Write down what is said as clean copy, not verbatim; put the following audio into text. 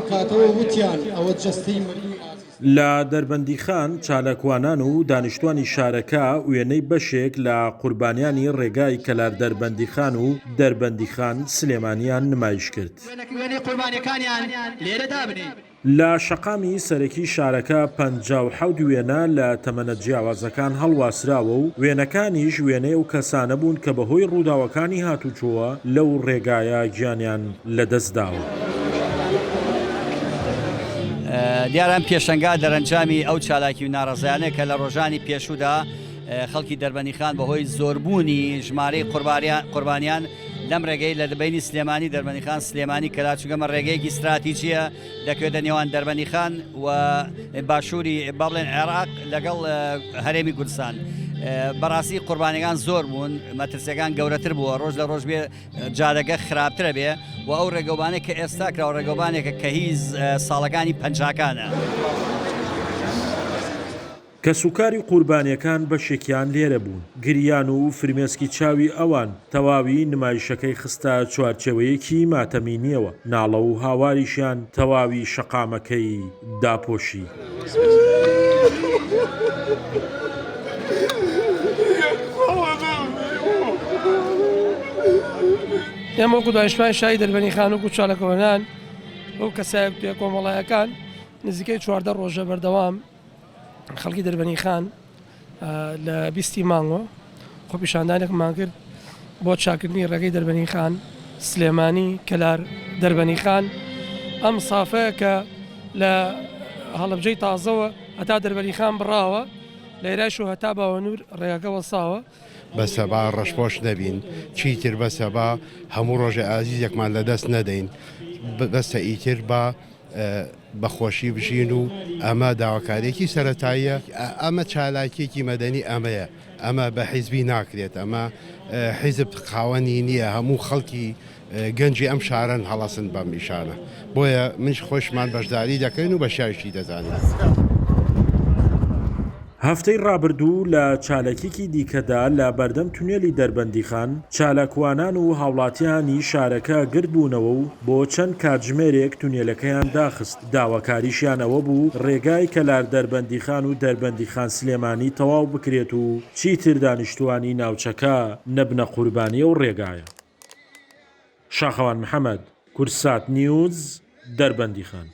ئەو کاتەوە وتیان ئەوە جەستەی مردووی ئازیز. لە دەربەندیخان چالاکوانان و دانیشتوانی شارەکە وێنەی بەشێک لە قوربانیانی ڕێگای کەلار دەربەندیخان و دەربەندیخان سلێمانیان نمایش کرد. وێنەی قوربانیەکانیان لێرە دابنێین. لە شەقامی سەرەکی شارەکە 57 وێنە لە تەمەنە جیاوازەکان هەڵواسراوە و وێنەکانیش وێنەی ئەو کەسانە بوون کە بەهۆی ڕووداوەکانی هاتوچۆوە لەو ڕێگایە گیانیان لەدەستداوە. دیارە ئەم پێشەنگا دەرەنجامی ئەو چالاکی و ناڕەزایانەیە کە لە ڕۆژانی پێشوودا خەڵکی دەربەندیخان بەهۆی زۆربوونی ژمارەی قوربانیان لەم ڕێگەی لە بەینی سلێمانی دەربەندیخان سلێمانی کەلار چونکە ئەمە ڕێگەیەکی ستراتیجیە دەکەوێتە نێوان دەربەندیخان و باشووری با بڵێن عێراق لەگەڵ هەرێمی کوردستان بەڕاستی قوربانیەکان زۆر بوون مەترسیەکان گەورەتر بووە ڕۆژ لە ڕۆژ بێ جادەکە خراپترە بێ و ئەو ڕێگەوبانەی کە ئێستا کراوە ڕێگەوبانێکە کە هی ساڵەکانی پەنجاکانە. کەسوکاری قوربانیەکان بەشێکیان لێرە بوون، گریان و فرمێسکی چاوی ئەوان تەواوی نمایشەکەی خستە چوارچێوەیەکی ماتەمینیەوە، ناڵە و هاواریشیان تەواوی شەقامەکەی داپۆشی. ئێمە وەکو دانیشتوانی شاری دەربەنیخان وەکو چالاکوانان و کەسایەتیە کۆمەڵایەکان نزیکەی 14 ڕۆژە بەردەوام خەڵکی دەربەنیخان لە بیستی مانگۆ خۆپیشاندانێکمان کرد بۆ چاکردنی ڕێگەی دەربەنیخان سلێمانی کەلار دەربەنیخان ئەم سافەیە کە لە هەڵەبجەی تازەوە هەتا دەربەنیخان بڕاوە لەیرایش و هەتا باوەنور ڕێگاکە وەستاوە. بەسە با ڕەشپۆش نەبین، چیتر بەسە با هەموو ڕۆژێ ئازیزێکمان لەدەست نەدەین، بەسە ئیتر با بە خۆشی بژین و ئەمە داواکارییەکی سەرەتاییە، ئەمە چالاکییەکی مەدەنی ئەمەیە، ئەمە بە حیزبی ناکرێت، ئەمە حیزب خاوەنی نییە، هەموو خەڵکی گەنجی ئەم شارەن هەڵەسن بەم ئیشانە، بۆیە منش خۆشمان بەشداری دەکەین و بە شایشی دەزانین. هەفتەی ڕابردوو لە چاالکیکی دیکەدا لە بەردەم تونێلی دەربەندیخان، چالاکوانان و هاوڵاتیانی شارەکە گردبوونەوە و بۆ چەند کاتژمێرێک تونێلەکەیان داخست، داواکاریشیان ئەوە بوو ڕێگای کەلار-دەربەندیخان و دەربەندیخان-سلێمانی تەواو بکرێت و چیتر دانیشتووانی ناوچەکە نەبنە قوربانی ئەو ڕێگایە. شاخەوان محەمەد، کوردسات نیوز، دەربەندیخان.